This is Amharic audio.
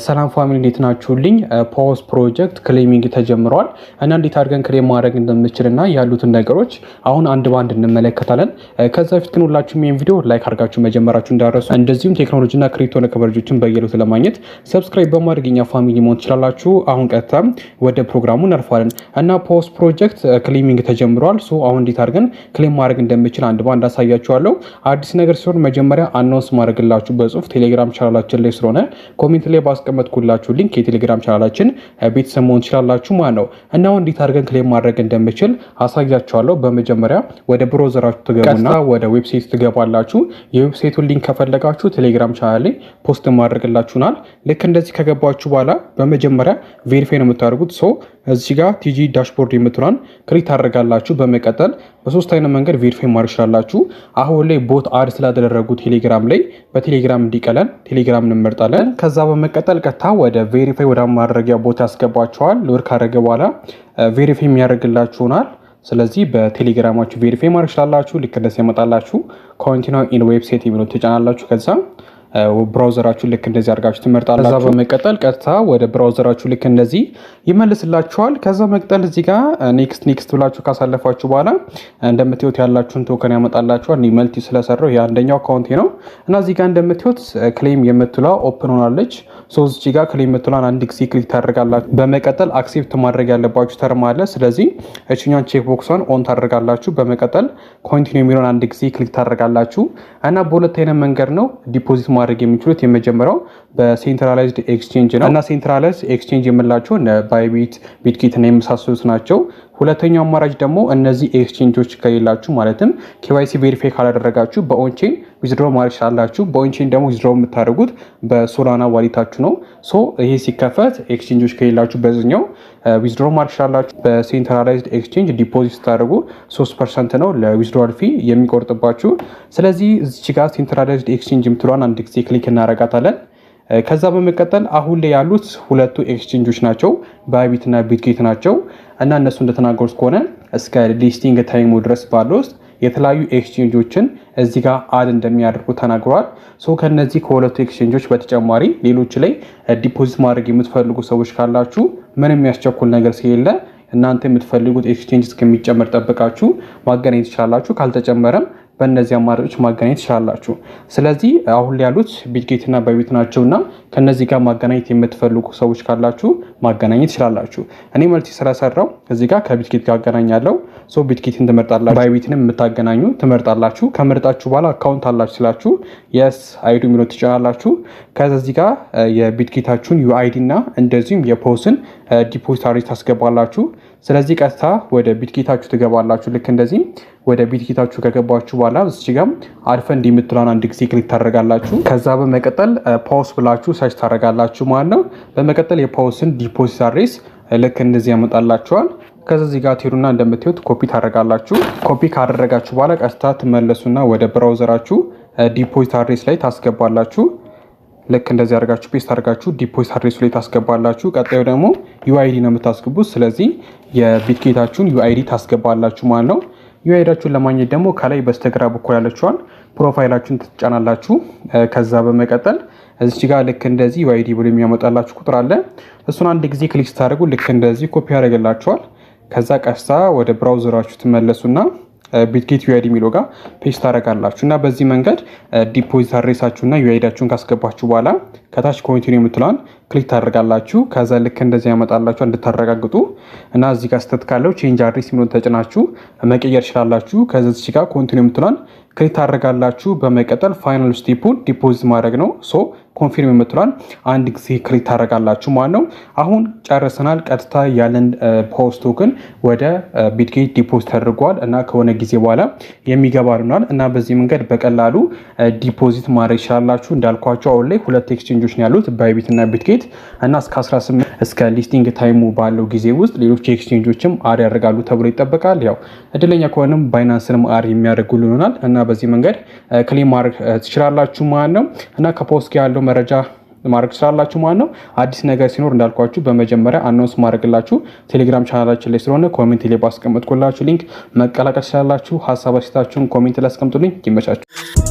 ሰላም family፣ እንዴት ናችሁልኝ? PAWS project claiming ተጀምሯል እና እንዴት አድርገን claim ማድረግ እንደምችል እና ያሉትን ነገሮች አሁን አንድ በአንድ እንመለከታለን። ከዛ በፊት ግን ሁላችሁም ይህን ቪዲዮ like አድርጋችሁ መጀመራችሁ እንዳትረሱ፣ እንደዚሁም ቴክኖሎጂና crypto ነክ መረጃዎችን በየዕለቱ ለማግኘት subscribe በማድረግ የኛ family መሆን ትችላላችሁ። አሁን ቀጥታ ወደ ፕሮግራሙ እናልፋለን እና PAWS project claiming ተጀምሯል። So አሁን እንዴት አድርገን claim ማድረግ እንደምችል አንድ በአንድ አሳያችኋለሁ። አዲስ ነገር ሲሆን መጀመሪያ announce ማድረግላችሁ በጽሁፍ ቴሌግራም ቻናላችን ላይ ስለሆነ comment ላይ ባስቀመጥኩላችሁ link የቴሌግራም ቻናላችን ቤተሰብ መሆን ትችላላችሁ ማለት ነው። እና አሁን እንዴት አድርገን claim ማድረግ እንደምችል አሳያችኋለሁ። በመጀመሪያ ወደ browser ኣችሁ ትገቡና ወደ website ትገባላችሁ። የ website ኡን link ከፈለጋችሁ ቴሌግራም ቻናል ላይ post ማድረግላችሁናል። ልክ እንደዚህ ከገባችሁ በኋላ በመጀመሪያ verify ነው የምታደርጉት። So እዚህ ጋር TG dashboard የምትሏን click ታደርጋላችሁ። በመቀጠል በሶስት አይነት መንገድ verify ማድረግ ትችላላችሁ። አሁን ላይ bot add ስላደረጉ ቴሌግራም ላይ በቴሌግራም እንዲቀለን ቴሌግራም እንመርጣለን። ከዛ በመቀጠል ቀጥታ ወደ verify ወደ ማድረጊያ ቦታ ያስገባችኋል። Load ካደረገ በኋላ verify የሚያደርግላችሁ ይሆናል። ስለዚህ በቴሌግራማችሁ verify ማድረግ ትችላላችሁ። ልክ እንደዚህ ያመጣላችሁ continue in website የሚለው ትጫናላችሁ። ከዛ browser ኣችሁ ልክ እንደዚህ አድርጋችሁ ትመርጣላችሁ። ከዛ በመቀጠል ቀጥታ ወደ browser ኣችሁ ልክ እንደዚህ ይመልስላችኋል። ከዛ መቀጠል እዚህ ጋር next next ብላችሁ ካሳለፋችሁ በኋላ እንደምታዩት ያላችሁን token ያመጣላችኋል። እኔ multi ስለሰራው የአንደኛው account ኤ ነው እና እዚህ ጋር እንደምታዩት claim የምትለዋ open ሆናለች። So እዚህ ጋር claim የምትለዋን አንድ ጊዜ click ታደርጋላችሁ። በመቀጠል accept ማድረግ ያለባችሁ term አለ። ስለዚህ እችኛን check box ኧን on ታደርጋላችሁ። በመቀጠል continue የሚለውን አንድ ጊዜ click ታደርጋላችሁ እና በሁለት አይነት መንገድ ነው deposit ማድረግ የሚችሉት። የመጀመሪያው በ centralized exchange ነው እና centralized exchange የምንላቸው Bybit፣ Bitget እና የመሳሰሉት ናቸው። ሁለተኛው አማራጭ ደግሞ እነዚህ exchange ኦች ከሌላችሁ፣ ማለትም KYC verify ካላደረጋችሁ፣ በ on-chain withdraw ማድረግ ትችላላችሁ። በ on-chain ደግሞ withdraw የምታደርጉት በ Solana wallet ኣችሁ ነው። So ይሄ ሲከፈት exchange ኦች ከሌላችሁ በዚኛው withdraw ማድረግ ትችላላችሁ። በ centralized exchange deposit ስታደርጉ 3% ነው ለ withdrawal fee የሚቆርጥባችሁ። ስለዚህ እዚች ጋር centralized exchange የምትለዋን አንድ ጊዜ click እናረጋታለን። ከዛ በመቀጠል አሁን ላይ ያሉት ሁለቱ exchange ኦች ናቸው፣ Bybit እና Bitget ናቸው። እና እነሱ እንደተናገሩት ከሆነ እስከ listing time ኡ ድረስ ባለው ውስጥ የተለያዩ exchange ኦችን እዚህ ጋር add እንደሚያደርጉ ተናግረዋል። So ከነዚህ ከሁለቱ exchange ኦች በተጨማሪ ሌሎች ላይ deposit ማድረግ የምትፈልጉ ሰዎች ካላችሁ ምንም የሚያስቸኩል ነገር ስለሌለ እናንተ የምትፈልጉት exchange እስከሚጨመር ጠብቃችሁ ማገናኘት ትችላላችሁ። ካልተጨመረም በእነዚህ አማራጮች ማገናኘት ትችላላችሁ። ስለዚህ አሁን ላይ ያሉት Bitget እና Bybit ናቸው እና ከነዚህ ጋር ማገናኘት የምትፈልጉ ሰዎች ካላችሁ ማገናኘት ትችላላችሁ። እኔ multi ስለሰራው እዚህ ጋር ከ Bitget ጋር አገናኛለሁ። So Bitget ን ትመርጣላችሁ፣ Bybit ንም የምታገናኙ ትመርጣላችሁ። ከመርጣችሁ በኋላ account አላችሁ ስላችሁ yes I do የሚለው ትጫናላችሁ። ከዛ እዚህ ጋር የ Bitget ኣችሁን UID እና እንደዚሁም የ PAWS ን deposit address ታስገባላችሁ። ስለዚህ ቀጥታ ወደ Bitget ኣችሁ ትገባላችሁ። ልክ እንደዚህ ወደ Bitget ኣችሁ ከገባችሁ በኋላ እዚህ ጋር add fund የምትለዋን አንድ ጊዜ click ታደርጋላችሁ። ከዛ በመቀጠል PAWS ብላችሁ search ታደርጋላችሁ ማለት ነው። በመቀጠል የ PAWS ን deposit address ልክ እንደዚህ ያመጣላችኋል። ከዛ እዚህ ጋር ትሄዱና እንደምታዩት ኮፒ ታደርጋላችሁ። ኮፒ ካደረጋችሁ በኋላ ቀጥታ ትመለሱና ወደ browser ኣችሁ deposit address ላይ ታስገባላችሁ። ልክ እንደዚህ አድርጋችሁ paste አድርጋችሁ deposit address ኡ ላይ ታስገባላችሁ። ቀጣዩ ደግሞ UID ነው የምታስገቡት። ስለዚህ የ Bitget ኣችሁን UID ታስገባላችሁ ማለት ነው። UID ኣችሁን ለማግኘት ደግሞ ከላይ በስተግራ በኩል ያለችዋን profile ኣችሁን ትጫናላችሁ። ከዛ በመቀጠል እዚች ጋር ልክ እንደዚህ UID ብሎ የሚያመጣላችሁ ቁጥር አለ። እሱን አንድ ጊዜ click ስታደርጉ ልክ እንደዚህ ኮፒ ያደርግላችኋል። ከዛ ቀስታ ወደ browser ኣችሁ ትመለሱና Bitget UID የሚለው ጋር paste ታደርጋላችሁ እና በዚህ መንገድ deposit address ኣችሁና UID ኣችሁን ካስገባችሁ በኋላ ከታች continue የምትለዋን click ታደርጋላችሁ። ከዛ ልክ እንደዚህ ያመጣላችሁ እንድታረጋግጡ እና እዚህ ጋር ስህተት ካለው change address የሚለውን ተጭናችሁ መቀየር ትችላላችሁ። ከዛ እዚህ ጋር continue የምትለዋን click ታደርጋላችሁ። በመቀጠል final step ኡን deposit ማድረግ ነው። So confirm የምትለዋን አንድ ጊዜ click ታደርጋላችሁ ማለት ነው። አሁን ጨርሰናል። ቀጥታ ያለን PAWS token ወደ Bitget deposit ተደርጓል እና ከሆነ ጊዜ በኋላ የሚገባ ይሆናል እና በዚህ መንገድ በቀላሉ deposit ማድረግ ይችላላችሁ። እንዳልኳችሁ አሁን ላይ ሁለት exchange ኦች ነው ያሉት፣ Bybit እና Bitget፣ እና እስከ 18 እስከ listing time ኡ ባለው ጊዜ ውስጥ ሌሎች exchange ኦችም add ያደርጋሉ ተብሎ ይጠበቃል። ያው እድለኛ ከሆነም Binance ንም add የሚያደርጉልን ይሆናል እና በዚህ መንገድ claim ማድረግ ትችላላችሁ ማለት ነው እና ከ PAWS ጋር ያለው መረጃ ማድረግ ትችላላችሁ ማለት ነው። አዲስ ነገር ሲኖር እንዳልኳችሁ በመጀመሪያ announce ማድረግላችሁ ቴሌግራም ቻናላችን ላይ ስለሆነ comment ላይ ባስቀመጥኩላችሁ link መቀላቀል ትችላላችሁ። ሀሳብ አስተያየታችሁን comment ላይ አስቀምጡልኝ። ይመቻችሁ።